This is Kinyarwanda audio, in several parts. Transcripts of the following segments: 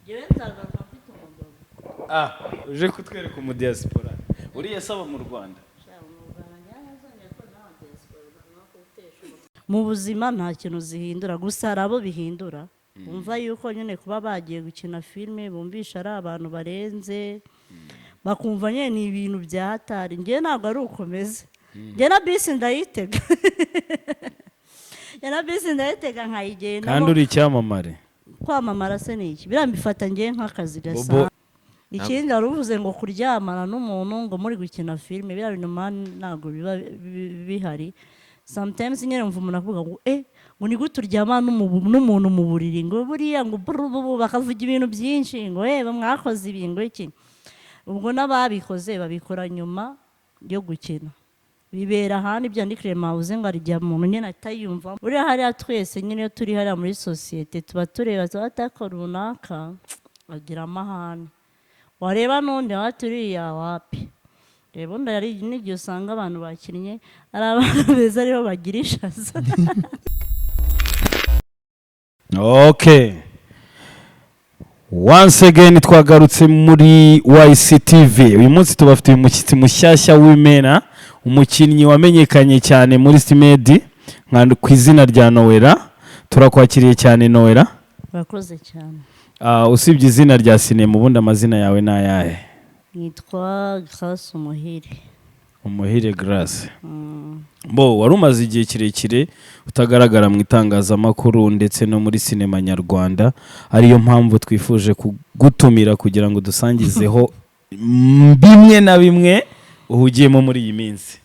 Njyewe nzagaruka mfite umugabo. Ah, uje kutwereka umudiaspora uriya saba mu Rwanda. Mu buzima nta kintu zihindura, gusa hari abo bihindura, bumva yuko nyine kuba bagiye gukina filime bumvisha ari abantu barenze, bakumva nyine ni ibintu bya hatari. Njyewe ntabwo ari ukomeze. Njye na bisi ndayitega, njye na bisi ndayitega nkayigendamo. Kandi uri icyamamare. Kwamamara se ni iki? Biriya mbifata ngewe nk'akazi Bobo. gasanzwe. Ikindi wari uvuze ngo kuryamana n'umuntu ngo muri gukina filime, biriya bintu man ntabwo biba bihari. Sometimes nyine mva umuntu avuga ngo ngo ni gute uryamana n'umuntu mu buriri, ngo buriya ngo burububu, bakavuga ibintu byinshi ngo mwakoze ibi, ngo iki. Ubwo n'ababikoze babikora nyuma yo gukina, bibera ahandi. Ibyo ndi Clement uzi ngo hari igihe umuntu nyine atayumva. Buriya hariya twese nyine iyo turi hariya muri sosiyete tuba tureba, tuba atako runaka agira amahane, wareba n'undi waba turiya wapi. Reba undi, hari n'igihe usanga abantu bakinnye ari abantu beza aribo bagira ishaza. Okay, once again twagarutse muri YCTV. Uyu munsi tubafitiye umushyitsi mushyashya w'imena, umukinnyi wamenyekanye cyane muri City Maid nka ku izina rya Noella. Turakwakiriye cyane, Noella. Urakoze cyane. Usibye izina rya sinema, ubundi amazina yawe ni ayahe? Nitwa Grace Umuhire. Umuhire Grace. Bo wari umaze igihe kirekire utagaragara mu itangazamakuru ndetse no muri sinema nyarwanda, ariyo mpamvu twifuje kugutumira kugira ngo dusangizeho bimwe na bimwe uhugiyemo muri iyi minsi.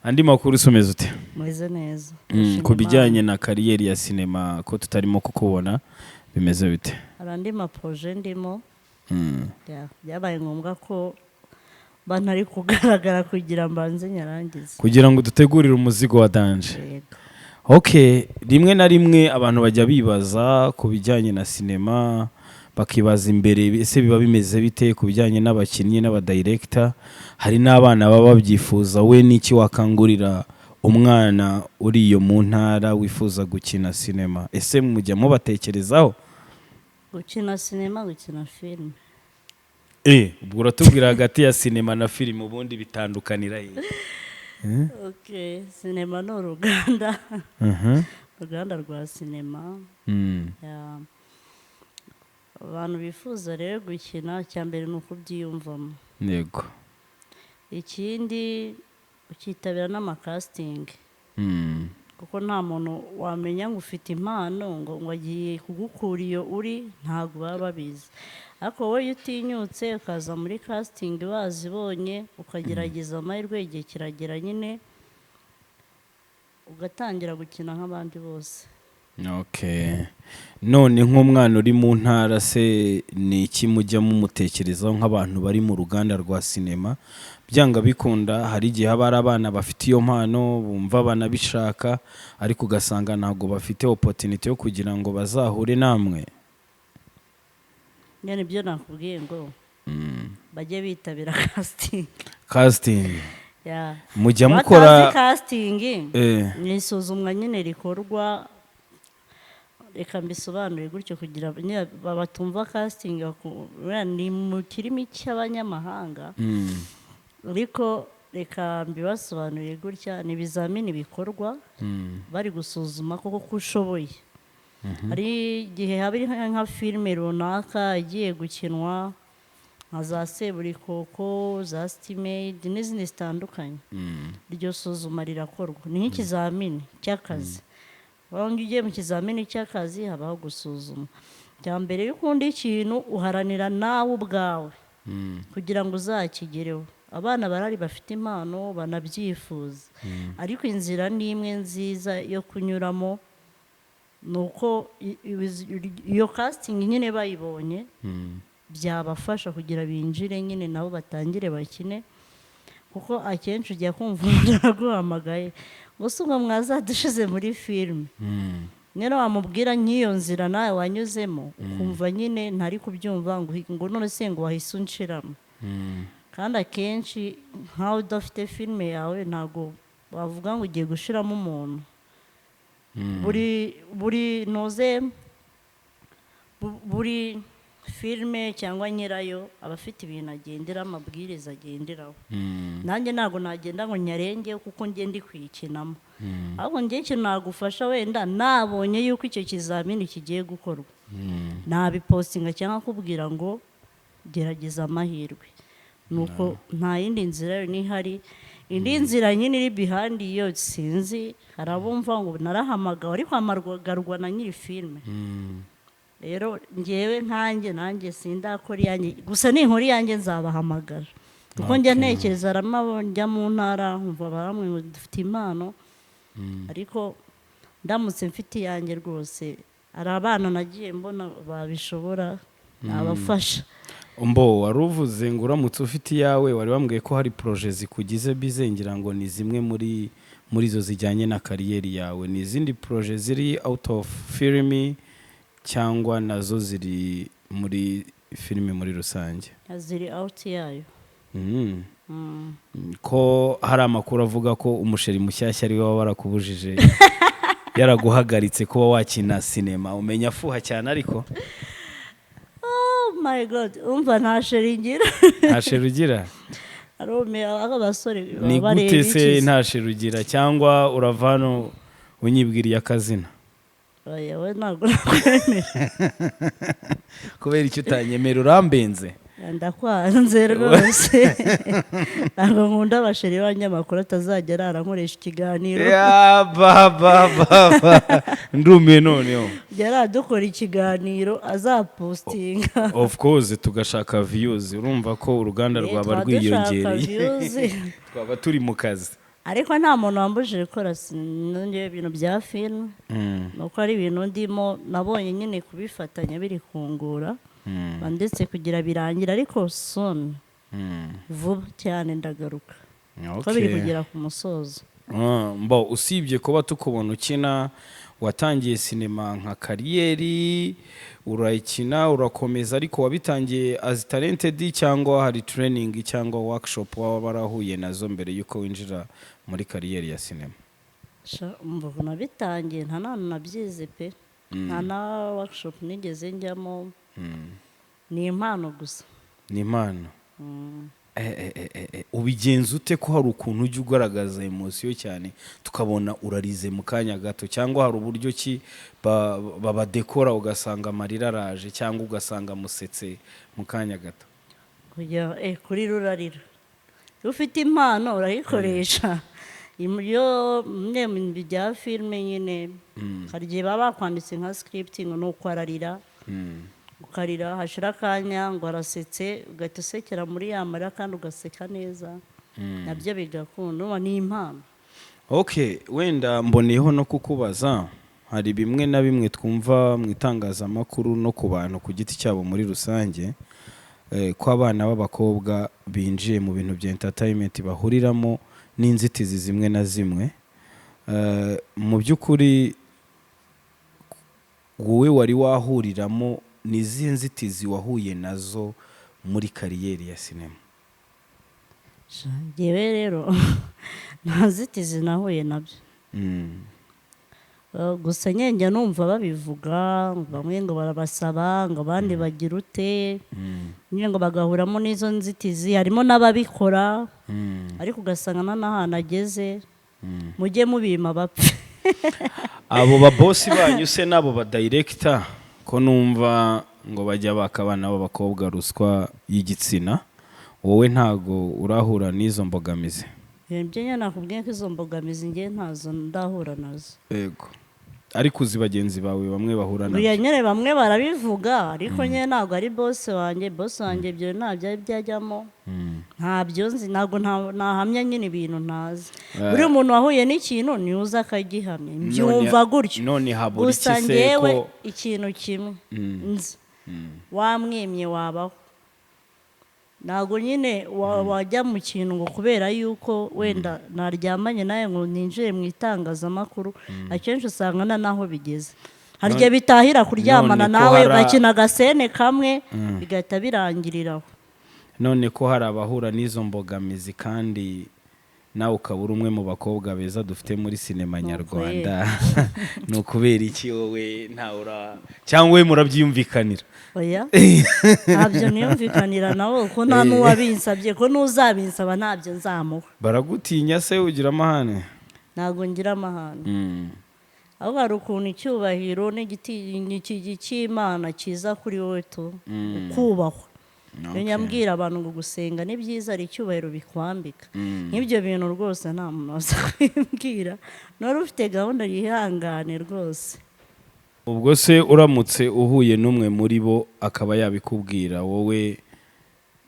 Andi makuru, usomeze ute? Meze neza. Ndashima Ku bijyanye Imana. na carrière ya sinema, ko tutarimo kukubona, bimeze bite? Hari andi ma projets ndimo. Byabaye ngombwa ko mba ntari kugaragara kugira mbanze nyarangize. Kugira ngo dutegurire umuzigo wa danger. Yego. Okay, rimwe na rimwe abantu bajya bibaza ku bijyanye na sinema, bakibaza imbere ese biba bimeze bite ku bijyanye n'abakinnyi n'abadirector. Hari n'abana baba babyifuza. We n'iki wakangurira umwana uri iyo mu ntara wifuza gukina sinema? Ese mujya mubatekerezaho? Gukina sinema, gukina filime? Ubwo uratubwira hagati ya sinema na filime ubundi bitandukanira he? Okay, sinema ni uruganda, uruganda rwa sinema. Yeah. Abantu bifuza rero gukina, icya mbere ni ukubyiyumvamo. Ikindi ukitabira n'amacasting, kuko nta muntu wamenya ngo ufite impano ngo agiye kugukura iyo uri, ntabwo baba babizi. Ariko wowe iyo utinyutse ukaza muri casting bazibonye, ukagerageza amahirwe, igihe kiragera nyine ugatangira gukina nk'abandi bose. Okay. None nk'umwana uri mu ntara se, ni iki mujya mumutekerezaho nk'abantu bari mu ruganda rwa sinema? Byanga bikunda hari igihe haba hari abana bafite iyo mpano, bumva banabishaka, ariko ugasanga ntabwo bafite opportunity yo kugira ngo bazahure namwe. Nyine ibyo nakubwiye ngo bajye bitabira casting. Casting. Yeah. Mujya mukora Batazi casting, ni isuzumwa nyine rikorwa. Reka mbisobanure gutyo kugira nyine batumva casting buriya ni mu kirimi cy'abanyamahanga, ariko reka mbibasobanurire gutya: ni ibizamini bikorwa bari gusuzuma koko ko ushoboye. Hari igihe haba ari nka filime runaka igiye gukinwa, nka za Seburikoko, za City Maid n'izindi zitandukanye. Iryo suzuma rirakorwa, ni nk'ikizamini cy'akazi. Waba ugiye mu kizamini cy'akazi, habaho gusuzuma. Cya mbere, iyo ukunda ikintu uharanira nawe ubwawe kugira ngo uzakigereho. Abana barahari bafite impano banabyifuza, ariko inzira ni imwe nziza yo kunyuramo, ni uko iyo casting nyine bayibonye byabafasha kugira binjire nyine nabo batangire bakine. Kuko akenshi ujya kumva umuntu araguhamagaye ngo si ubwo mwazadushize muri filime. Nyine wamubwira nk'iyo nzira nawe wanyuzemo, ukumva nyine ntari kubyumva, ngo none se ngo wahise unshiramo. Kandi akenshi nkawe udafite filime yawe ntabwo wavuga ngo ugiye gushiramo umuntu. Buri noze buri Filime cyangwa nyirayo aba afite ibintu agendera, amabwiriza agenderaho. Nanjye ntabwo nagenda ngo nyarenge kuko njye ndi kuyikinamo. Ahubwo njye ikintu nagufasha, wenda nabonye yuko icyo kizamini kigiye gukorwa, nabipostinga cyangwa kubwira ngo gerageza amahirwe. Nuko nta yindi nzira n'ihari. Indi nzira nyine iri behind iyo sinzi. Hari abumva ngo narahamagawe, ariko hamagarwa na nyiri filime. Rero ngewe nkanjye, nanjye sindakora iyanjye, gusa ninkora iyanjye nzabahamagara, kuko njya ntekereza harimo njya mu ntara nkumva baramwe ngo dufite impano, ariko ndamutse mfite iyanjye rwose, hari abana nagiye mbona babishobora, nabafasha. Mbo wari uvuze ngo uramutse ufite iyawe, wari wambwiye ko hari projet zikugize busy. Ngira ngo ni zimwe muri izo zijyanye na career yawe. Ni izindi projet ziri out of filimi cyangwa nazo ziri muri filimi muri rusange? Ziri out yayo. Ko hari amakuru avuga ko umusheri mushyashya ari we waba warakubujije, yaraguhagaritse kuba wakina sinema, umenya afuha cyane ariko. Oh my God, umva, nta chéri ngira. Nta chéri ugira? Arume aho abasore Ni bareba gute se? Ikiza. Nta chéri ugira cyangwa urava hano unyibwiriye akazina? Oya, we ntabwo nakwemera. Kubera icyo utanyemera? Urambenze? Ndakwanze rwose, ntabwo nkunda abasheri b'abanyamakuru, atazajya arara nkoresha ikiganiro. Ya, ba ba ba ba, ndumiwe noneho. Yari dukora ikiganiro azapostinga. Of course, tugashaka views. Urumva ko uruganda rwaba Twaba dushaka rwiyongereye. views. Twaba turi mu kazi. Ariko nta muntu wambujije gukora nongeye ibintu bya filime, ni uko ari ibintu ndimo nabonye nyine kubifatanya biri kungura, ndetse kugira birangire, ariko soon, vuba cyane ndagaruka ko biri kugera ku musozo. Ah, mbo usibye kuba tukubona ukina, watangiye sinema nka career, urayikina, urakomeza, ariko wabitangiye as talented cyangwa hari training cyangwa workshop waba warahuye nazo mbere y'uko winjira muri career ya sinema? Sha, umva, nabitangiye nta nantu nabyize pe, nta na workshop nigeze njyamo, ni impano gusa. Ni impano. Ubigenza ute ko hari ukuntu ujya ugaragaza émotion cyane, tukabona urarize mu kanya gato, cyangwa hari uburyo ki babadekora ugasanga amarira araje, cyangwa ugasanga musetse mu kanya gato? Kujya kuri rurarira, iyo ufite impano urayikoresha. Iyo mwe mu bya filime nyine, hari igihe baba bakwanditse nka script ngo ni uko ararira, ukarira, hashira akanya ngo arasetse, ugahita usekera muri ya marira kandi ugaseka neza, nabyo bigakunda. Urumva ni impano. Okay, wenda mboneyeho no kukubaza, hari bimwe na bimwe twumva mu itangazamakuru no ku bantu ku giti cyabo muri rusange, ko abana b'abakobwa binjiye mu bintu bya entertainment bahuriramo n'inzitizi zimwe na zimwe. Mu by'ukuri wowe wari wahuriramo ni izihe nzitizi wahuye nazo muri career ya sinema? Sha, njyewe rero nta nzitizi nahuye nabyo. Gusa nyine njya numva babivuga ngo bamwe ngo barabasaba, ngo abandi bagira ute, nyine ngo bagahuramo n'izo nzitizi. Harimo n'ababikora, ariko ugasanga nta n'ahantu ageze. Mujye mubima bapfe. Abo babosi banyu se n'abo badirector, ko numva ngo bajya baka abana b'abakobwa ruswa y'igitsina, wowe ntago urahura n'izo mbogamizi? Ibyo nyine nakubwiye ko izo mbogamizi ngewe ntazo ndahura nazo. Yego, ariko uzi bagenzi bawe bamwe bahura Buriya nabyo? Nyine bamwe barabivuga, ariko nyine ntabwo ari boss wanjye. Boss wanjye ibyo ntabyo byajyamo, ntabyo nzi, ntabwo nahamya nyine ibintu ntazi. Buri muntu wahuye n'ikintu niwe uza akagihamya, mbyumva gutyo. None habura Gusa iki se ngewe ko ikintu kimwe nzi, wamwimye wabaho. Ntabwo nyine wajya mu kintu ngo kubera yuko wenda naryamanye nawe ngo ninjire mu itangazamakuru. Akenshi usanga na naho bigeze hari igihe bitahira kuryamana None ko nawe, ugakina agascene kamwe bigahita birangiriraho. None ko hari abahura n'izo mbogamizi kandi Nawe ukaba uri umwe mu bakobwa beza dufite muri sinema Nuko. nyarwanda. Ni ukubera iki wowe ntawe ura, cyangwa we murabyiyumvikanira? Oya, ntabyo niyumvikanira nawe, ko nta n'uwabinsabye, ko n'uzabinsaba ntabyo nzamuha. Baragutinya se? Ugira amahane? Ntabwo ngira amahane. Ahubwo hari ukuntu icyubahiro n'igiti cy'Imana kiza kuri wowe tu, ukubahwa. Iyo nyambwira abantu ngo gusenga ni byiza, hari icyubahiro bikwambika. Nk'ibyo bintu rwose nta muntu waza kubimbwira. Nari ufite gahunda, yihangane rwose. Ubwo se uramutse uhuye n'umwe muri bo akaba yabikubwira, wowe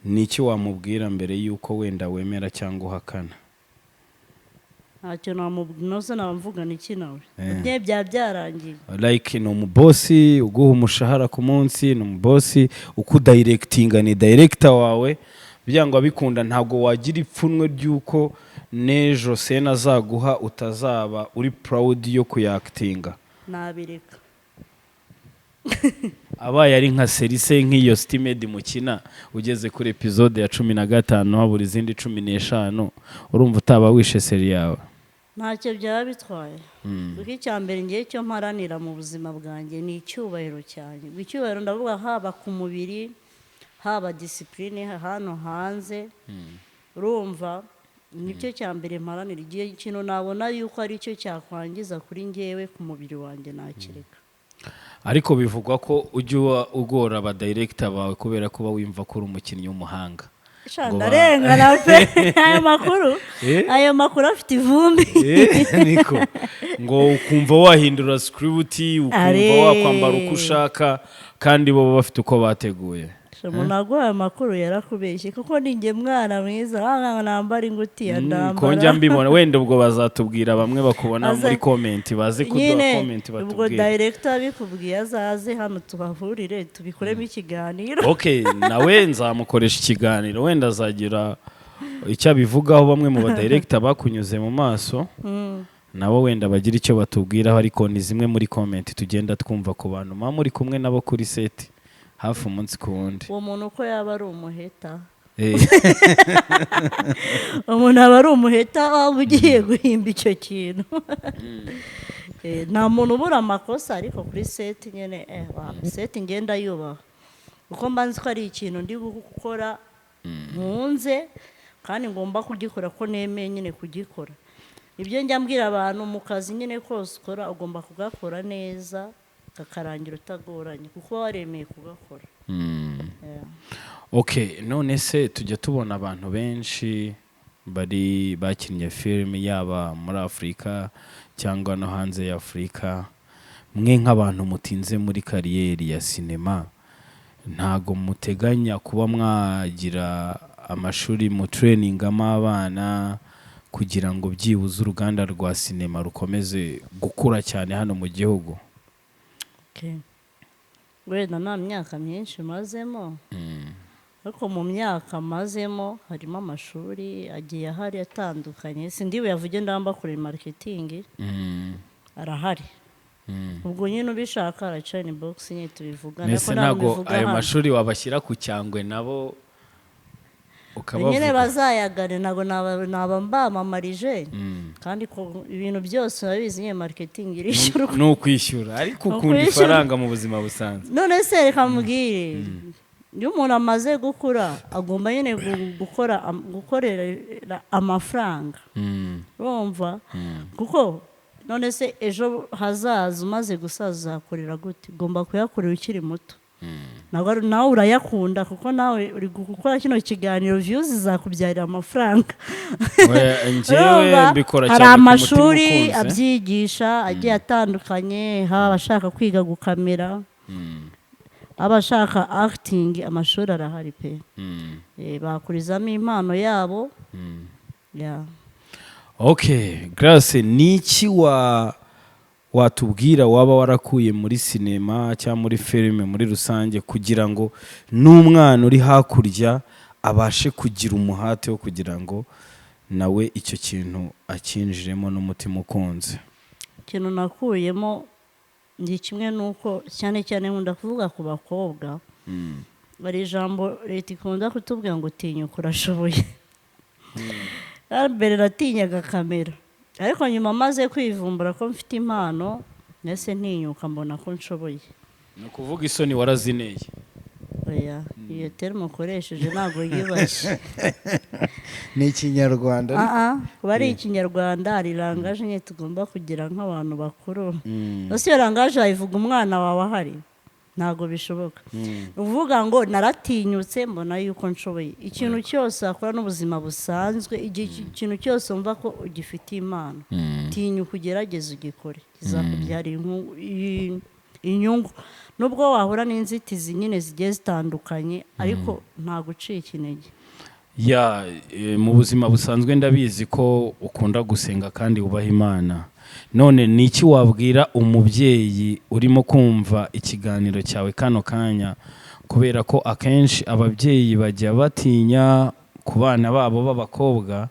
ni iki wamubwira mbere y'uko wenda wemera cyangwa uhakana? Ntacyo namubwira. Nose namvugana iki nawe? Bye byaba byarangiye. Like, ni umubosi uguha umushahara ku munsi, ni umubosi ukudirectinga, ni director wawe. Byangwa bikunda ntabwo wagira ipfunwe ry'uko n'ejo scene azaguha utazaba uri proud yo kuyactinga? Nabireka. Abaye ari nka série nk'iyo City Maid mukina, ugeze kuri episode ya 15, habura izindi 15, urumva utaba wishe série yawe? Ntacyo byaba bitwaye, kuko icya mbere ngiye cyo mparanira mu buzima bwanjye ni icyubahiro cyanjye. Ubwo icyubahiro ndavuga haba ku mubiri, haba discipline hano hanze. Urumva nicyo cya mbere mparanira. Igihe ikintu nabona yuko ari cyo cyakwangiza kuri ngewe, ku mubiri wanjye, nakireka. Ariko bivugwa ko ujya uba ugora abadirector bawe kubera ko uba wumva ko uri umukinnyi w'umuhanga. Sha, Ngo ndarengana pe. Ayo makuru, Eh? ayo makuru afite ivumbi. Niko ngo ukumva wahindura script, ukumva Are. wakwambara uko ushaka, kandi bo baba bafite uko bateguye. Umuntu aguhaye amakuru yarakubeshye, kuko ni njye mwana mwiza wa nambara ingutiya, ndambara. Ko njya mbibona, wenda ubwo bazatubwira bamwe bakubona muri comment, baze kuduha Nyine comment ubwo batubwire. Director abikubwiye azaze hano tuhahurire, tubikoremo ikiganiro. Okay, nawe nzamukoresha ikiganiro, wenda azagira icyo abivugaho. Bamwe mu badirector bakunyuze mu maso nabo wenda bagira icyo batubwiraho, ariko ni zimwe muri comment tugenda twumva ku bantu muba muri kumwe nabo kuri set hafi umunsi ku wundi. Uwo muntu uko yaba ari umuhater, umuntu aba ari umuhater waba ugiye guhimba icyo kintu. Nta muntu ubura amakosa, ariko kuri set nyine, set ngenda yubaha, kuko mba nzi ko ari ikintu ndi gukora nkunze kandi ngomba kugikora ko nemeye nyine kugikora. Ibyo njya mbwira abantu mu kazi nyine kose ukora, ugomba kugakora neza kakarangira utagoranye, kuko waremeye kugakora. Yeah. Okay, none se tujya tubona abantu benshi bari bakinnye filime, yaba muri Afurika cyangwa no hanze ya Afurika. Mwe nk'abantu mutinze muri career ya sinema, ntago muteganya kuba mwagira amashuri mutrainingamo abana kugira ngo byibuze uruganda rwa sinema rukomeze gukura cyane hano mu gihugu? Okay. Wenda nta myaka myinshi mazemo, ariko mu myaka mazemo harimo amashuri agiye ahari atandukanye. Sindi buyavuge, ndamba kure marketing. Arahari. Ubwo nyine ubishaka araca inbox nyine tubivugana. Mbese Ariko ntabwo ntabwo mbivuga ayo hano. mashuri wabashyira ku cyangwe nabo Nyine ukabavuga? bazayagane, ntabwo naba mbamamarije, kandi ko ibintu byose urabizi nyine, marketing irishyurwa. Ni ukwishyura, ariko Ni ukunda ukwishyura. ifaranga mu buzima busanzwe. None se reka mubwire, iyo umuntu amaze gukura agomba nyine gukora gukorera amafaranga. Urumva, kuko none se ejo hazaza umaze gusaza uzakorera gute? Ugomba kuyakorera ukiri muto. Ntabwo nawe urayakunda, kuko nawe uri gukora kino kiganiro, views zakubyarira amafaranga. Oya, njyewe Urumva, mbikora hari cyane ku mutima amashuri ukunze. abyigisha agiye atandukanye, haba abashaka kwiga gukamera, abashaka acting, amashuri arahari pe. Bakurizamo impano yabo. Yeah. Okay, Grace, ni iki wa watubwira waba warakuye muri sinema cyangwa muri filime muri rusange, kugira ngo n'umwana uri hakurya abashe kugira umuhate wo kugira ngo nawe icyo kintu akinjiremo n'umutima ukunze? Ikintu nakuyemo ni kimwe, nuko cyane cyane nkunda kuvuga ku bakobwa, bari ijambo leta ikunda kutubwira ngo tinyuka, urashoboye. Mbere natinyaga kamera, ariko nyuma maze kwivumbura ko mfite impano, nese ntinyuka, mbona ko nshoboye. Ni ukuvuga isoni warazineye? Oya, iyo terme ukoresheje ntabwo yubashye. Ni Ikinyarwanda ariko. Ah, ah, kuba ari Ikinyarwanda, hari langage nyine tugomba kugira nk'abantu bakuru. Ese iyo langage wayivuga umwana wawe ahari? Ntabwo bishoboka. Uvuga ngo naratinyutse, mbona yuko nshoboye. Ikintu cyose wakora n'ubuzima busanzwe, igihe ikintu cyose wumva ko ugifitiye impano, tinyuka ugerageze ugikore, kizakubyarira inyungu, nubwo wahura n'inzitizi nyine zigiye zitandukanye, ariko nta gucika intege. Ya, mu buzima busanzwe ndabizi ko ukunda gusenga kandi wubaha Imana. None ni iki wabwira umubyeyi urimo kumva ikiganiro cyawe kano kanya? Kubera ko akenshi ababyeyi bajya batinya ku bana babo b'abakobwa,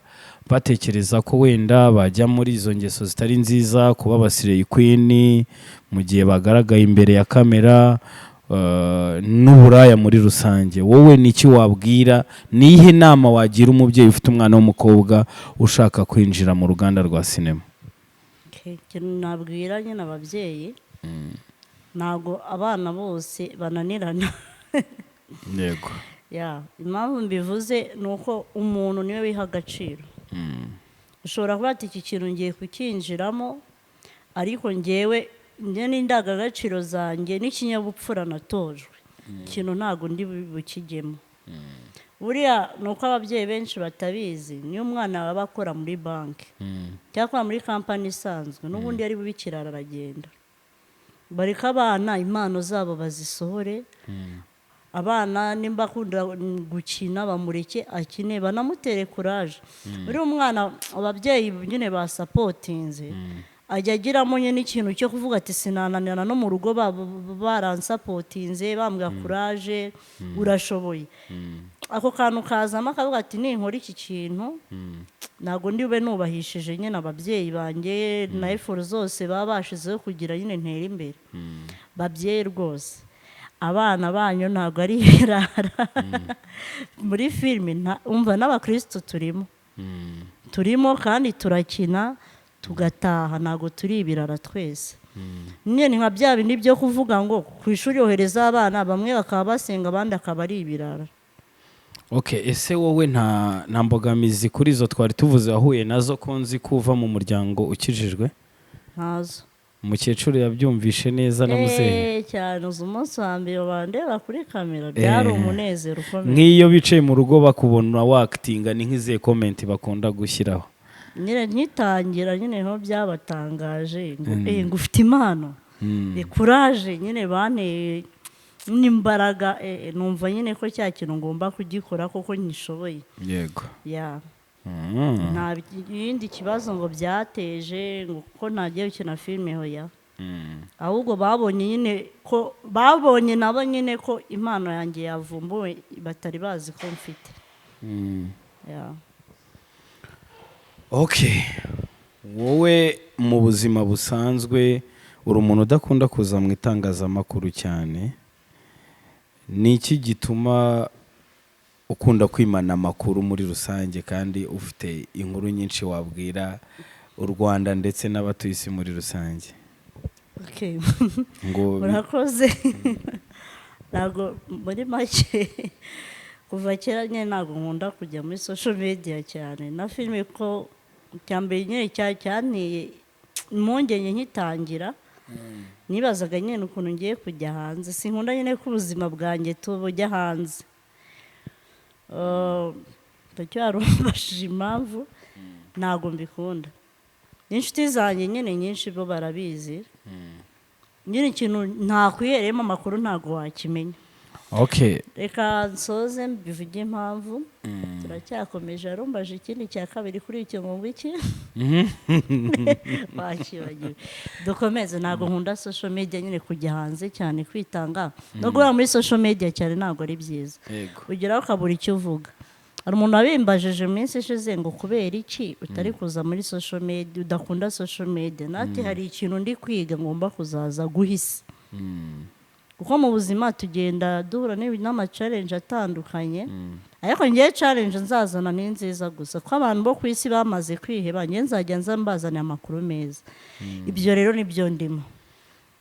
batekereza ko wenda bajya muri izo ngeso zitari nziza, kuba aba slay queen mu gihe bagaragaye imbere ya kamera, n'uburaya muri rusange. Wowe ni iki wabwira, ni iyihe nama wagira umubyeyi ufite umwana w'umukobwa ushaka kwinjira mu ruganda rwa sinema? Okay, ikintu nabwira nyine ababyeyi, ntabwo abana bose bananirana. Ya, impamvu mbivuze ni uko umuntu niwe wiha agaciro. Ushobora kuba ati: "Iki kintu ngiye kucyinjiramo, ariko ngewe njye n'indangagaciro zanjye n'ikinyabupfura natojwe, ikintu ntabwo ndi bukijyemo." Buriya ni uko ababyeyi benshi batabizi. Niyo umwana waba akora muri banki cyangwa akora muri kampani isanzwe, n'ubundi ari bube ikirara, aragenda. Bareka abana impano zabo bazisohore. Abana nimba akunda gukina, bamureke akine, banamutere courage. Buriya umwana ababyeyi nyine basupportinze, ajya agiramo nyine ikintu cyo kuvuga ati: "Sinananirana no mu rugo baransupportinze, bambwira courage, urashoboye." Ako kantu kazamo, akavuga ati: "Ninkora iki kintu, ntabwo ndi bube nubahishije nyine ababyeyi banjye na effort zose baba bashizeho kugira nyine ntere imbere." Babyeyi rwose, abana banyu ntabwo ari ibirara muri filime. Umva, n'abakirisitu turimo, turimo kandi turakina tugataha, ntabwo turi ibirara twese. Nyine ni nka bya bindi byo kuvuga ngo ku ishuri yohereza abana, bamwe bakaba basenga, abandi akaba ari ibirara. Okay, ese wowe nta mbogamizi kuri izo twari tuvuze wahuye nazo, ko nzi ko uva mu muryango ukijijwe? Ntazo. Umukecuru yabyumvishe neza na muzehe? Eh, cyane. Uzi umunsi wa mbere bandeba kuri kamera, byari umunezero ukomeye. Nk'iyo bicaye mu rugo bakubona wactinga, ni nk'izihe comment bakunda gushyiraho? Nyine nkitangira nyine niho byabatangaje ngo: "Eh, ngo ufite impano." Courage nyine banteye n'imbaraga, numva nyine ko cya kintu ngomba kugikora koko ngishoboye. Ya. Nta bindi kibazo ngo byateje, ngo kuko ntagiye gukina filime, hoya. Ahubwo babonye nyine ko, babonye nabo nyine ko impano yanjye yavumbuwe batari bazi ko mfite. Ya. Okay, wowe mu buzima busanzwe uri umuntu udakunda kuza mu itangazamakuru cyane. Ni iki gituma ukunda kwimana amakuru muri rusange, kandi ufite inkuru nyinshi wabwira u Rwanda ndetse n'abatuye isi muri rusange? Okay. Ngo Murakoze. Ntabwo, muri make, kuva kera nyine ntabwo nkunda kujya muri social media cyane na filime, ko icya mbere nyine cyanteye impungenge nkitangira, nibazaga nyine ukuntu ngiye kujya hanze. Sinkunda nyine ko ubuzima bwanjye tubujya hanze. Ndacyarumvashije impamvu ntabwo mbikunda, n'inshuti zanjye nyine nyinshi bo barabizi. Nyine ikintu ntakwihereyemo amakuru ntabwo wakimenya. Reka nsoze mbivuge impamvu. Turacyakomeje, arumbaje ikindi cya kabiri kuri icyo ngo iki wakibagiwe. Dukomeze. Ntabwo nkunda social media nyine, kujya hanze cyane, kwitanga no guhora muri social media cyane ntabwo ari byiza. Ugeraho ukabura icyo uvuga. Hari umuntu wabimbajije mu minsi ishize ngo kubera iki utari kuza muri social media, udakunda social media. Nati hari ikintu ndi kwiga ngomba kuzaza guhisa. Kuko mu buzima tugenda duhura n'ama challenge atandukanye, ariko ngewe challenge nzazana ni nziza gusa, kuko abantu bo ku isi bamaze kwiheba. Ngewe nzajya nza mbazanira amakuru meza. Ibyo rero nibyo ndimo.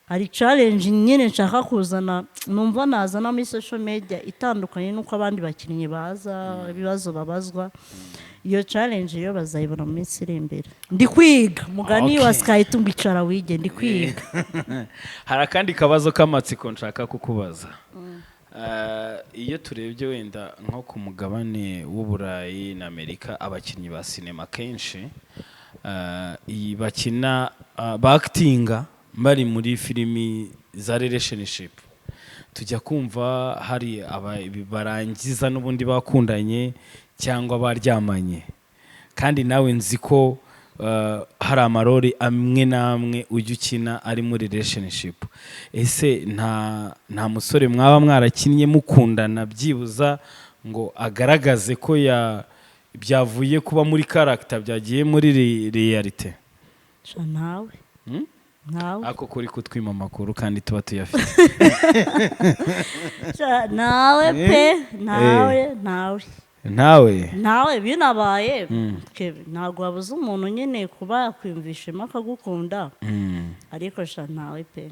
Hari challenge nyine nshaka kuzana, numva nazana muri social media, itandukanye n'uko abandi bakinnyi baza, ibibazo babazwa. Iyo challenge rero bazayibona mu minsi iri imbere. Ndi kwiga mugani wa Sky ngo icara wige. Ndi kwiga. Hari akandi kabazo k'amatsiko nshaka kukubaza. Iyo turebye wenda nko ku mugabane w'Uburayi na Amerika, abakinnyi ba sinema kenshi iyi bakina bakitinga bari muri filimi za relationship, tujya kumva hari barangiza n'ubundi bakundanye cyangwa baryamanye. Kandi nawe nzi ko hari ama role amwe n'amwe ujya ukina ari muri relationship. Ese nta musore mwaba mwarakinnye mukundana, byibuza ngo agaragaze ko ya byavuye kuba muri character byagiye muri réalité? Sha, ntawe. Ntawe. Ako kuri kutwima amakuru kandi tuba tuyafite. Sha, ntawe pe, ntawe, ntawe. Ntawe? Ntawe. Binabaye ntabwo wabuze umuntu nyine kuba yakwiyumvishemo akagukunda, ariko sha, ntawe pe.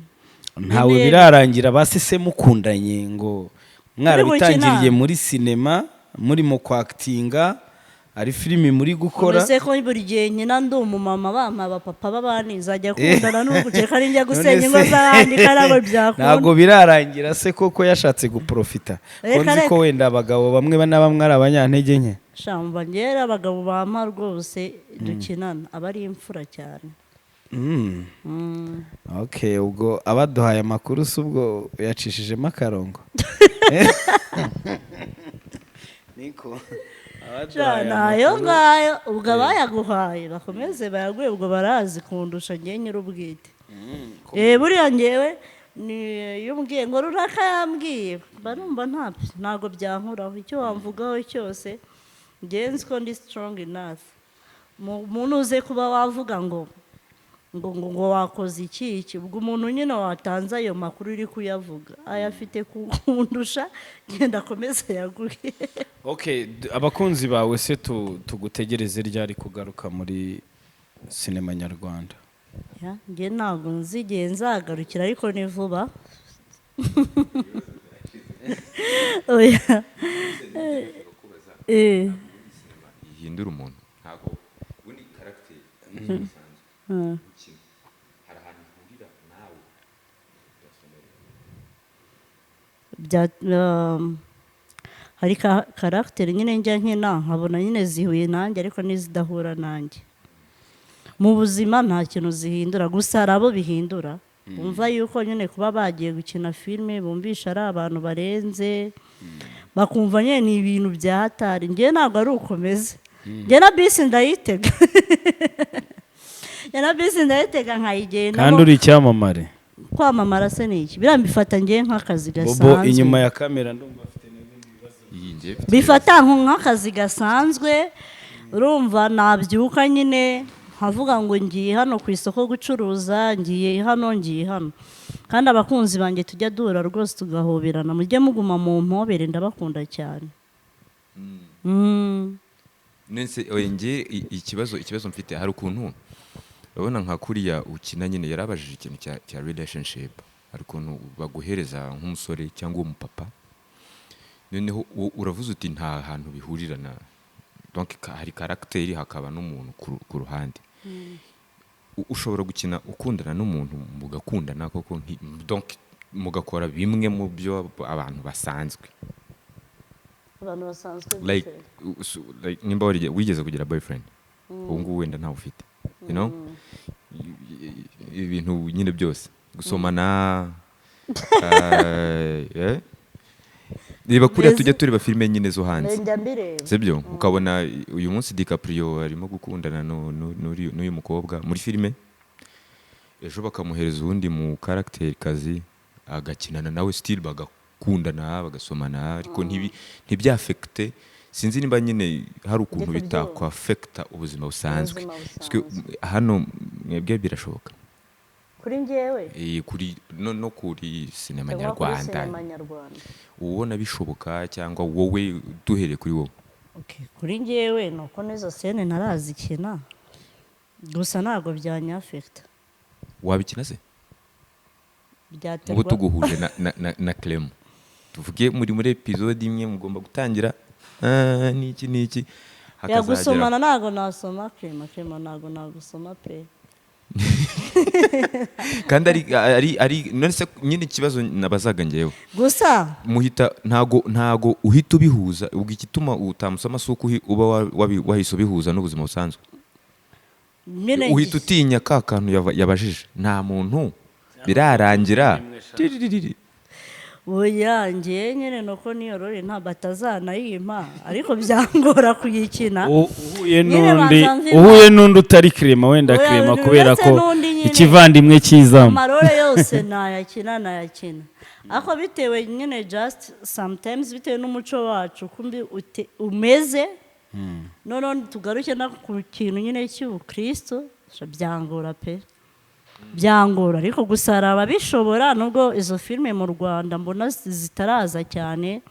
Ntawe? Nyine- Birarangira basi se mukundanye ngo mwarabitangiriye Gukina. muri sinema, muri mu kwakitinga, ari filimi muri gukora? Uretse ko buri gihe nyina ndi umumama, bampa abapapa b'abandi, nzajya kundana n'ugukeka ari njya gusenya ingo z'abandi, kandi ntabwo byakunda. Ntabwo birarangira se koko yashatse guprofita ko Reka, nzi ko reka. wenda abagabo bamwe na bamwe ari abanyantege nke? Shamba, ngera abagabo bampa rwose dukinana aba ari imfura cyane. Okay, ubwo abaduhaye amakuru si ubwo yacishijemo akarongo niko abaduhaye Nayo amakuru. Ngayo ubwo abayaguhaye bakomeze bayaguhe, ubwo barazi kundusha njye nyir'ubwite. Buriya ngewe ni iyo umbwiye ngo runaka yambwiye, mba numva ntabwo byankuraho. Icyo wamvugaho cyose, ngewe nzi ko ndi strong enough. Umuntu uze kuba wavuga ngo wakoze iki iki, ubwo umuntu nyine watanze ayo makuru uri kuyavuga ayafite kundusha, genda akomeze yaguhe. Okay, abakunzi bawe se tugutegereze ryari kugaruka muri sinema nyarwanda? Ya, njye ntabwo nzi igihe nzagarukira, ariko ni vuba. Oya. Ihindura umuntu, ntabwo ubundi character isanzwe ukina hari ahantu ihurira nawe personnel? Hari character nyine njya nkina nkabona nyine zihuye nanjye, ariko n'izidahura nanjye mu buzima nta kintu zihindura. Gusa hari abo bihindura, bumva yuko nyine kuba bagiye gukina filime bumvisha ari abantu barenze, bakumva nyine ni ibintu bya hatari. Njyewe ntabwo ari ukomeze. Njye na bisi ndayitega, njye na bisi ndayitega nkayigendamo. Kandi uri icyamamare. Kwamamara se ni iki? Biriya mbifata ngewe nk'akazi Bobo gasanzwe. inyuma ya kamera ndumva afite n'ibindi bibazo. Iyi njye mfite. Bifata nk'akazi gasanzwe. Urumva nabyuka nyine nkavuga ngo ngiye hano ku isoko gucuruza, ngiye hano, ngiye hano. Kandi abakunzi banjye tujya duhura rwose tugahoberana. Mujye muguma mu mpobere, ndabakunda cyane. Nese oya, njye ikibazo mfite, hari ukuntu urabona nka kuriya ukina nyine, yarabajije ikintu cya relationship, hari ukuntu baguhereza nk'umusore cyangwa umupapa, noneho uravuze uti nta hantu bihurira na, donc hari caractère hakaba n'umuntu ku ruhande. Ushobora gukina ukundana n'umuntu, mugakundana koko, donc mugakora bimwe mu byo abantu basanzwe. Abantu basanzwe. Like, like nimba wigeze kugira boyfriend, ubu ngubu wenda ntawe ufite, ibintu nyine byose, gusomana, Reba kuriya tujya tureba filime nyine zo hanze. Njya mbireba. Sibyo? Ukabona uyu munsi DiCaprio arimo gukundana n'uyu mukobwa muri filime, ejo bakamuhereza uwundi mu caractère kazi agakinana nawe, still bagakundana, bagasomana, ariko ntibyafekite. Sinzi nimba nyine hari ukuntu Ndi kubyumva. bitakwafekita ubuzima busanzwe. Ubuzima Parce que busanzwe. hano mwebwe birashoboka. Kuri njyewe? Kuri no kuri sinema Cyangwa kuri nyarwanda. Sinema nyarwanda. Ubona bishoboka, cyangwa wowe, duhereye kuri wowe? Okay, kuri njyewe ni uko n'izo scene ntarazikina, gusa ntabwo byanyafekita. Wabikina se? Byaterwa. Ubu tuguhuje na Clem, tuvuge muri episode imwe mugomba gutangira, n'iki n'iki, Ya, hakazagera gusomana ntabwo nasoma Clement. Clement ntabwo nagusoma pe. Kandi ari none se nyine ikibazo nabazaga ngewe, Gusa muhita ntago uhita ubihuza. Ubwo igituma utamusoma si uko uba wahise ubihuza n'ubuzima busanzwe. Nyine Uhita utinya ka kantu yabajije, nta muntu birarangira. Tiririri. Oya, njyewe nyine nuko niyo role ntabwo atazanayimpa, ariko byangora kuyikina. Uhuye Nyine n'undi banza mvima. Uhuye n'undi utari Clement wenda. Oya, Clement kubera uretse ko n'undi nyine. ikivandimwe cy'izamu. Amarole yose nayakina, ariko bitewe nyine, just sometimes bitewe n'umuco wacu kumbi umeze. Noneho tugaruke no ku kintu nyine cy'ubukristo, byangora pe, byangora. Ariko gusa hari ababishobora, nubwo izo filime mu Rwanda mbona zitaraza cyane.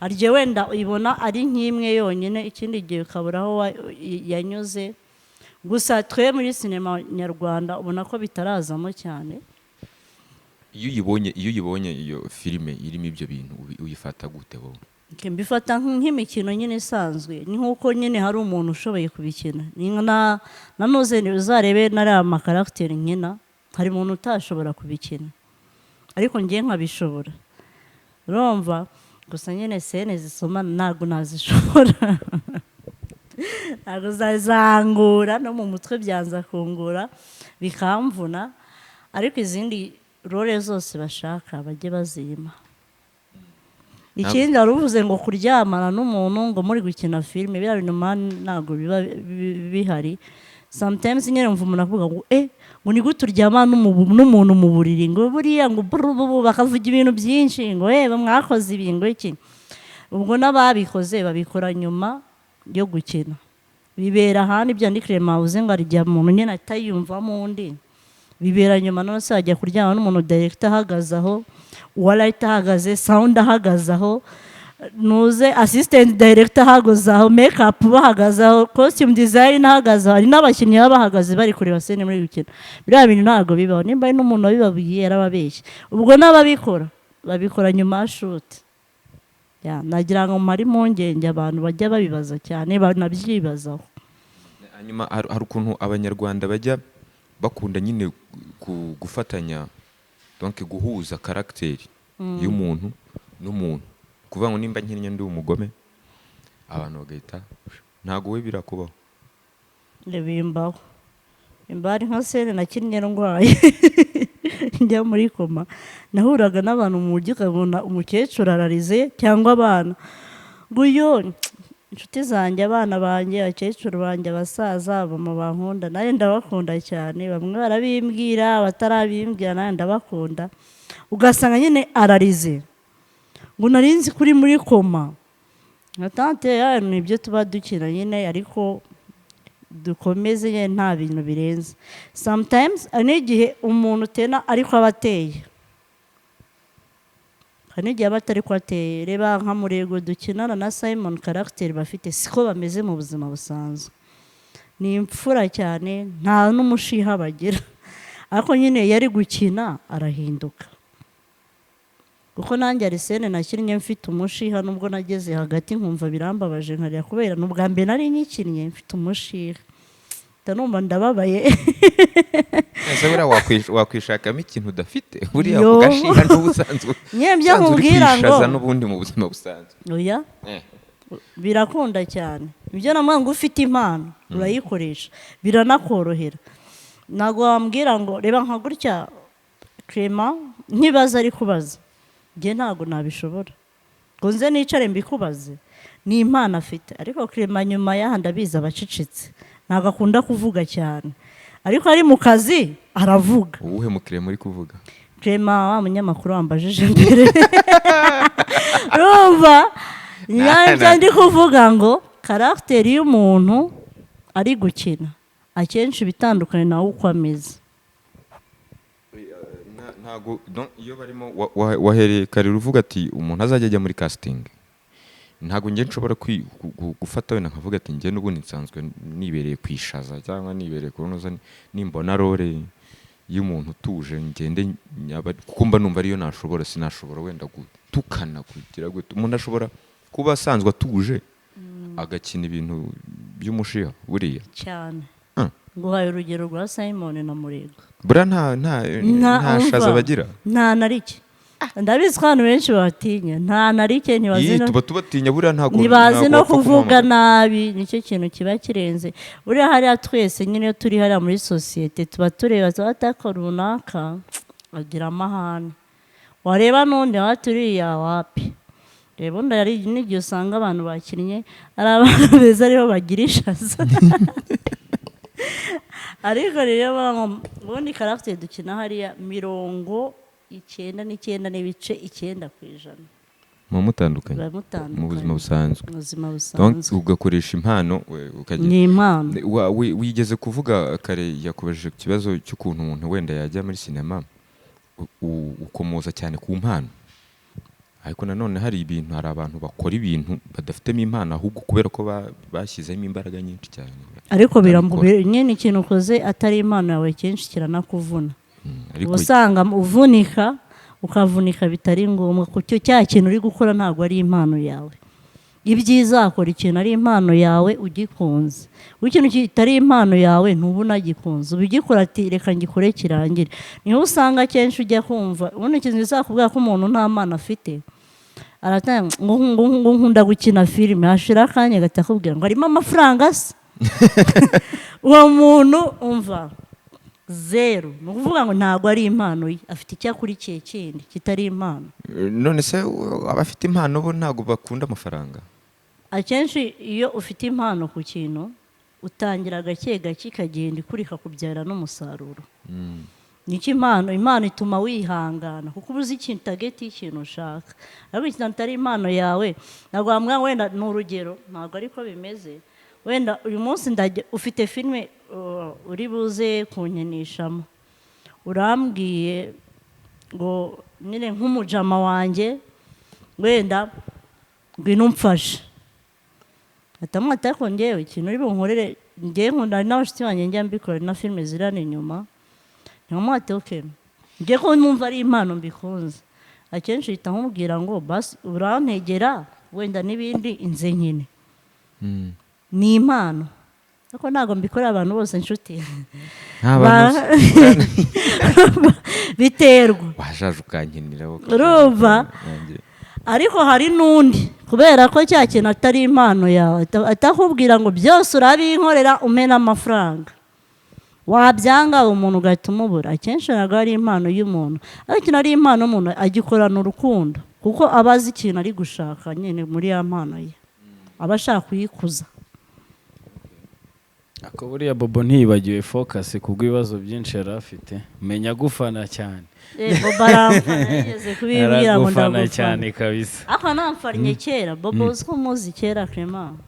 Hari igihe wenda uyibona ari nk'imwe yonyine, ikindi gihe ukabura aho yanyuze. Gusa twe muri sinema nyarwanda ubona ko bitarazamo cyane. Iyo uyibonye iyo filime irimo ibyo bintu, uyifata gute wowe? Okay, mbifata nk'imikino nyine isanzwe. Ni nk'uko nyine hari umuntu ushoboye kubikina. Ni nka nanuze uzarebe nariya makaragiteri nkina, hari umuntu utashobora kubikina, ariko njye nkabishobora, urumva? Gusa nyine scene zisomana ntabwo nazishobora, ntabwo zangura no mu mutwe, byanza kungura bikamvuna. Ariko izindi role zose bashaka bajye bazima. Ikindi wari uvuze ngo kuryamana n'umuntu ngo muri gukina filime, biriya bintu man ntabwo biba bihari. Sometimes nyine mva umuntu avuga ngo ngo ni gute uryamana n'umuntu mu buriri, ngo buriya ngo burububu, bakavuga ibintu byinshi ngo mwakoze ibi, ngo iki. Ubwo n'ababikoze babikora nyuma yo gukina, bibera ahandi. Ibyo ndi Clement uzi ngo hari igihe umuntu nyine atayiyumvamo undi, bibera nyuma. None se wajya kuryama n'umuntu, director ahagaze aho, uwa light ahagaze, sound ahagaze aho, nuze assistant director ahagaze aho, make up bahagaze aho, costume design ahagaze aho, hari n'abakinnyi baba bahagaze bari kureba scene muri gukina? Biriya bintu ntabwo bibaho. Nimba ari n'umuntu wabibabwiye yarababeshye. Ubwo n'ababikora babikora nyuma ya shoot. Ya, nagira ngo mpare impungenge abantu bajya babibaza cyane, banabyibazaho. Hanyuma hari ukuntu Abanyarwanda bajya bakunda nyine gufatanya, donc guhuza caractère y'umuntu n'umuntu, kuvuga ngo nimba nkinnye ndi umugome, abantu bagahita. Ntabwo we birakubaho? Bimbaho. Imba ari nka scene nakinnye ndwaye, njya muri coma, nahuraga n'abantu mu mujyi, ukabona umukecuru ararize cyangwa abana nguyo, inshuti zanjye, abana banjye, abakecuru banjye, abasaza, abamama bankunda, nanjye ndabakunda cyane. Bamwe barabimbwira, abatarabimbwira nanjye ndabakunda. Ugasanga nyine ararize ngo nari nzi kuri muri coma. Nka tante ya ni ibyo tuba dukina nyine, ariko dukomeze nyine, nta bintu birenze. Sometimes hari n'igihe umuntu utena ariko aba ateye, hari n'igihe aba atari ko ateye. Reba nka Murego dukinana na Simon, caractère bafite siko bameze mu buzima busanzwe. Ni imfura cyane, nta n'umushiha bagira, ariko nyine iyo ari gukina arahinduka. Kuko nanjye hari scene nakinnye mfite umushiha, nubwo nageze hagati nkumva birambabaje nkarira, kubera ni ubwa mbere nari nyikinnye mfite umushiha. Mpita numva ndababaye. Ese buriya wakwishakamo ikintu udafite buriya? Yo. Ku gashiha n'ubusanzwe Nyine byo usanzwe uri nkubwira ngo kwishaza n'ubundi mu buzima busanzwe. Oya. Birakunda cyane. Ibyo namwe ngo ufite impano urayikoresha, biranakorohera. Ntabwo wambwira ngo reba nka gutya Clement nkibaza ari kubaza, njye ntabwo nabishobora ngo nze nicare mbikubaze. Ni impano afite. Ariko Clement nyuma y'aha ndabizi abacecetse, ntabwo akunda kuvuga cyane, ariko ari mu kazi aravuga. Uwuhe mukiriya muri kuvuga? Clement wa munyamakuru wambajije mbere. Urumva nyabyo ndi kuvuga ngo caractère y'umuntu ari gukina akenshi iba itandukanye nawe uko ameze. Ntago iyo barimo wahereye kare uvuga ati umuntu azajya ajya muri casting. Ntago njye nshobora gufata wenda nkavuga ati njye n'ubundi nsanzwe nibereye kwishaza cyangwa nibereye kunoza, nimbona role y'umuntu utuje ngende kuko mba numva ariyo nashobora. Sinashobora wenda gutukana kugira gute. Umuntu ashobora kuba asanzwe atuje agakina ibintu by'umushiha buriya. Cyane. Ah. Nguhaye urugero rwa Simon na Murego. Buriya nta shaza bagira. Nta na rike. Ndabizi ko abantu benshi babatinya, nta na rike, ntibazi Ii, tuba tubatinya buriya, ntabwo ntibazi ntabwo no wapfa kuvuga kumuhamagara. nabi. Nicyo kintu kiba kirenze. Buriya hariya twese nyine iyo turi hariya muri sosiyete tuba tureba, tuba atako runaka agira amahane, wareba n'undi waba uriya wapi. Reba undi, hari n'igihe usanga abantu bakinnye ari abantu beza aribo bagira ishaza. Ariko rero ubundi caractère dukina hariya, 99.9% Muba mutandukanye biba mutandukanye mu buzima busanzwe. Mu buzima Donc, busanzwe. ugakoresha impano ukagira Ni impano. Wigeze kuvuga kare, yakubajije ku kibazo cy'ukuntu umuntu wenda yajya muri sinema, ukomoza cyane ku mpano, ariko nanone hari ibintu, hari abantu bakora ibintu badafitemo impano, ahubwo kubera ko bashyizemo imbaraga nyinshi cyane Ariko bakabikora. Nyine ikintu ukoze atari impano yawe kenshi kiranakuvuna. Ariko Uba usanga uvunika, ukavunika bitari ngombwa, kuko cya kintu uri gukora ntabwo ari impano yawe. Ibyiza wakora ikintu ari impano yawe ugikunze. Kuko ikintu kitari impano yawe ntuba unagikunze, uba ugikora ati reka ngikore kirangire. Niho usanga akenshi ujya kumva ubundi ikintu bizakubwira ko umuntu nta mpano afite, aratanga ngo nkunda gukina filime, hashira akanya agahita akubwira ngo harimo amafaranga se. Uwo muntu umva zeru, ni ukuvuga ngo ntabwo ari impano ye, afite icyo akurikiye kindi kitari impano. None se abafite impano bo ntabwo bakunda amafaranga? Akenshi iyo ufite impano ku kintu utangira gake gake, ikagenda ikura, ikakubyara n'umusaruro. Nicyo impano ituma wihangana, kuko uba uzi ikintu, target y'ikintu ushaka. Ariko ikintu atari impano yawe ntabwo wambwira ngo wenda ni urugero, ntabwo ariko bimeze. Wenda uyu munsi ndajya, ufite filime uri buze kunkinishamo, urambwiye ngo nyine nk'umujama wanjye wenda ngwino umfashe, atamwata, ariko ngewe ikintu uri bunkorere, ngewe nkunda n'abashuti banjye njya mbikora na filime zirana inyuma, nkamwate okay, ngewe ko numva ari impano mbikunze, akenshi uhita nkubwira ngo basi urantegera wenda n'ibindi inze nyine ni impano, ariko ntabwo mbikorera abantu bose, inshuti. Nta bantu. Biterwa. Washaje ukankinira. Urumva? Ariko hari n'undi, kubera ko cya kintu atari impano yawe, atakubwira ngo byose urabinkorera umena amafaranga, wabyanga umuntu ugahita umubura. Akenshi ntabwo ari impano y'umuntu, ariko ikintu ari impano y'umuntu agikorana urukundo, kuko aba azi ikintu ari gushaka nyine muri ya mpano ye, aba ashaka kuyikuza. Ako buriya Bobo ntiyibagiwe Focus kubw'ibibazo byinshi yari afite, menya agufana cyane. Bobo aramfana, yigeze kubimbwira ngo Aragufana ndagufana. cyane kabisa. Ariko namfannye kera. Bobo uzi ko muzi kera, Clement?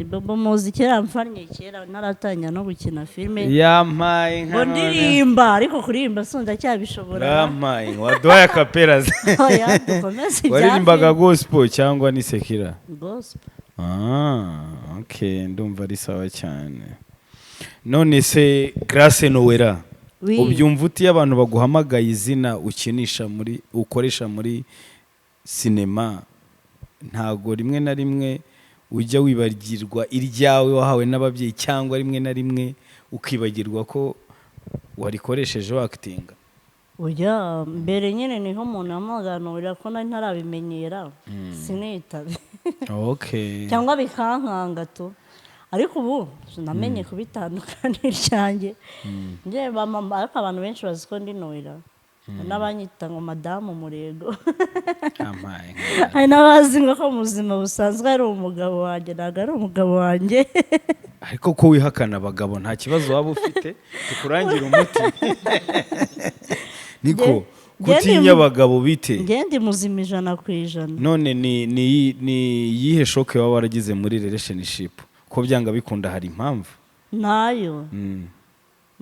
Bobo muzi kera, mfannye kera ntaratangira no gukina filime. Yampaye Ngo nka none. ndirimba, ariko kuririmba si ndacyabishobora. Yampaye, waduhaye akapera se? Oya, dukomeze ibya Waririmbaga filime. gospel cyangwa ni secular? Gospel. Ah, okay, ndumva ari sawa cyane. None se Grace Noella, Oui. ubyumva uti iyo abantu baguhamagaye izina ukinisha muri, ukoresha muri sinema? Ntago rimwe na rimwe ujya wibagirwa iryawe wahawe n'ababyeyi, cyangwa rimwe na rimwe ukibagirwa ko warikoresheje wakitinga? Ujya mbere nyine niho umuntu amuganurira ko nari ntarabimenyera, sinitabe cyangwa bikankanga tu. Ariko ubu namenye kubitandukana iryanjye njye mama. Ariko abantu benshi bazi ko ndi Noella, n'abanyita ngo madamu Murego. Ampaye. Hari n'abazi ngo ko mu buzima busanzwe ari umugabo wanjye. Ntabwo ari umugabo wanjye. Ariko ko wihakana abagabo, nta kibazo waba ufite tukurangira umuti? Niko kutinya abagabo bite? Njye ndi muzima 100%. None ni iyihe shock waba waragize muri relationship, ko byanga bikunda hari impamvu? Ntayo.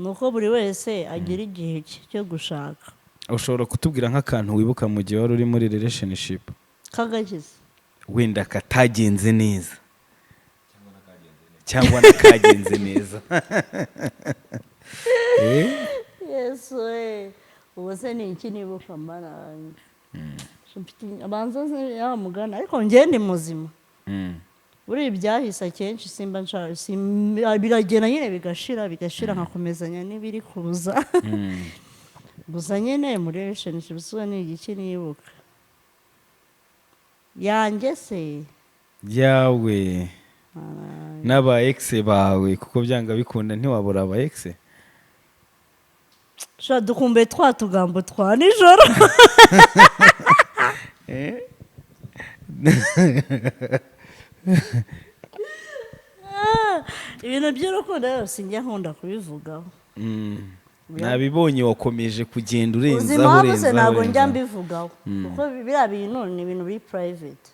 Ni uko buri wese agira igihe cye cyo gushaka. Ushobora kutubwira nk'akantu wibuka mu gihe wari uri muri relationship? Kagakiza. Wenda katagenze neza cyangwa nakagenze neza. Yesu we, ubu se ni iki nibuka? Mbana abanza yamugana, ariko njye ndi muzima. Buriya ibyahise akenshi simba nshaka, biragenda nyine bigashira, bigashira, nkakomezanya n'ibiri kuza. Gusa nyine muri relationship so ni igiki nibuka yanjye se? Yawe n'aba ex bawe, kuko byanga bikunda ntiwabura aba ex. Sha, dukumbuye twa tugambo twa nijoro. Ibintu by'urukundo rero sinjya nkunda kubivugaho. Nabibonye, wakomeje kugenda Uzi urenzaho, impamvu se? urenzaho, Ntabwo njya urenzaho. mbivugaho, kuko biriya bintu ni ibintu biri private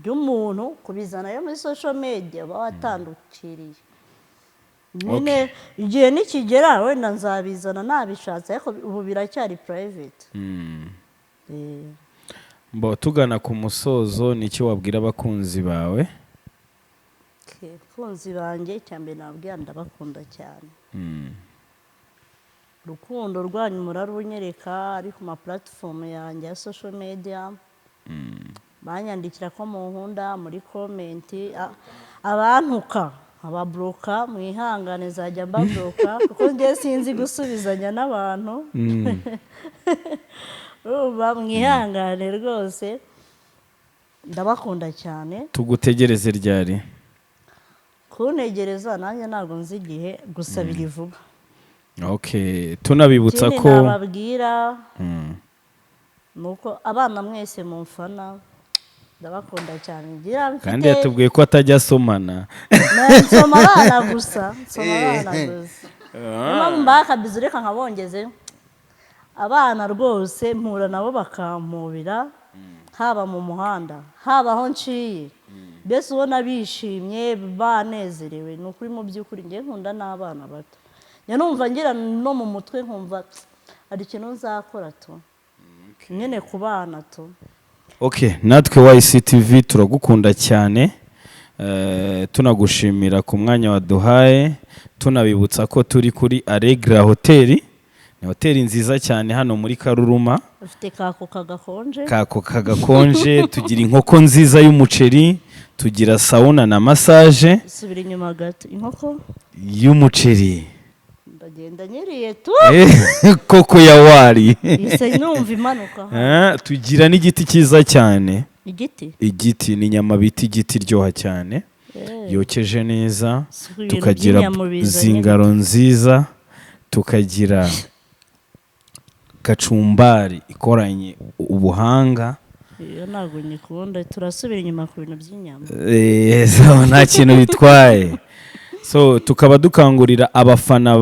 by'umuntu. Kubizana yo muri social media uba watandukiriye nyine. Igihe nikigera wenda nzabizana nabishatse, ariko ubu biracyari private. Mbo tugana ku musozo, ni icyo wabwira abakunzi bawe? Okay, abakunzi banjye, icya mbere nababwira, ndabakunda cyane. Urukundo rwanyu murarunyereka ari ku ma platform yanjye ya social media, banyandikira ko munkunda muri comment, abantuka abablocka, mwihangane nzajya mbablocka, kuko njye sinzi gusubizanya n'abantu. Urumva, mwihangane rwose, ndabakunda cyane. Tugutegereze ryari? Kuntegereza nanjye ntabwo nzi igihe, gusa biri vuba. Okay, tunabibutsa Ikindi ko nababwira ni uko abana mwese mumfana, ndabakunda cyane, ngira mfite. Kandi yatubwiye ko atajya asomana. Nsoma abana gusa, nsoma abana gusa. Niyo mpamvu mbaha akabizu, reka nkabongeze. Abana rwose mpura nabo bakampubira, haba mu muhanda, haba aho nciye, mbese ubona bishimye, banezerewe. Ni ukuri, mu by'ukuri njye nkunda n'abana bato. Njya numva ngira no mu mutwe nkumva hari ikintu nzakora tu nyine ku bana tu. Okay, natwe YCTV turagukunda cyane. Tunagushimira ku mwanya waduhaye, tunabibutsa ko turi kuri Allegra Hotel. Ni hoteli nziza cyane hano muri Karuruma. Ufite ka Coca gakonje. Ka Coca gakonje, tugira inkoko nziza y'umuceri, tugira sauna na massage. Subira inyuma gato, inkoko? Y'umuceri. Ndagenda nyiriye tu. Koko ya wari. Ise numva imanuka. Tugira n'igiti cyiza cyane. Igiti? Igiti ni inyama bita igiti, iryoha cyane, yokeje neza. Si ibintu Tukagira by'inyama bizanye. zingaro nziza, tukagira kacumbari ikoranye ubuhanga. Iyo ntabwo nyikunda, turasubira inyuma ku bintu by'inyama. So, nta kintu bitwaye. So tukaba dukangurira abafana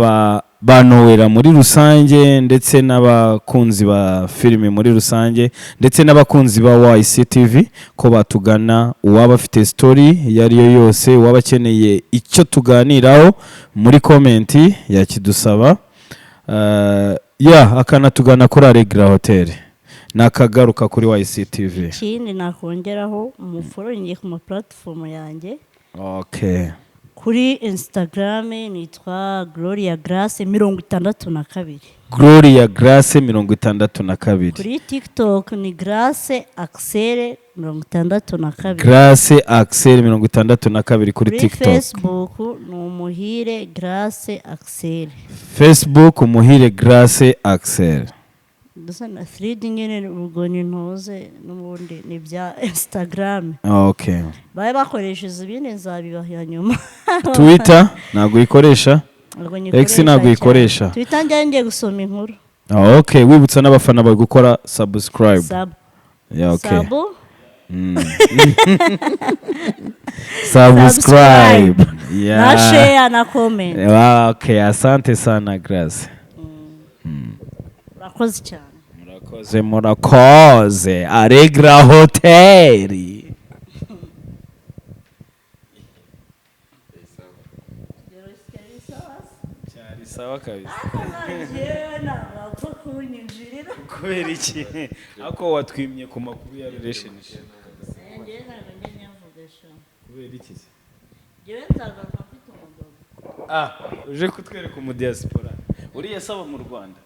ba Noella muri rusange, ndetse n'abakunzi ba filime muri rusange, ndetse n'abakunzi ba YCTV ko batugana. Uwaba afite story iyo ari yo yose, uwaba akeneye icyo tuganiraho muri comment yakidusaba. Ya akanatugana kuri Allegra Hotel. Nakagaruka kuri YCTV. Ikindi nakongeraho, umufollowinge ku ma platform yanjye. Kuri Instagram nitwa Gloria Grace 62. Gloria Grace 62. Kuri TikTok ni Grace Axel 62. Grace Axel 62 kuri Kuri TikTok. Facebook ni Umuhire Grace Axel. Facebook Umuhire Grace Axel. Ndetse na 3D nyine, ubwo ni ntuze n'ubundi ni ibya Instagram. Babe bakoresheje, ibindi nzabibaha nyuma. Twitter ntabwo uyikoresha? Ntabwo X nyikoresha ntabwo cyane. uyikoresha? Twitter njya ngiye gusoma inkuru. Okay, wibutsa n'abafana bari gukora subscribe. Sub. Yeah, okay. Sabu. Subscribe. Yeah. Na share na comment. Okay, asante sana, Grace. Urakoze cyane. Murakoze, murakoze. Allegra Hotel. Cyari. Sawa kabisa. Njyewe ntabwo wapfa kunyinjirira. Kubera iki? Ako watwimye ku makuru ya relationship. Njyewe ntabwo njya nyavuga sha. Kubera iki se? Njyewe nzagaruka mfite umugabo. Ah, uje kutwereka umudiaspora uriya saba mu Rwanda.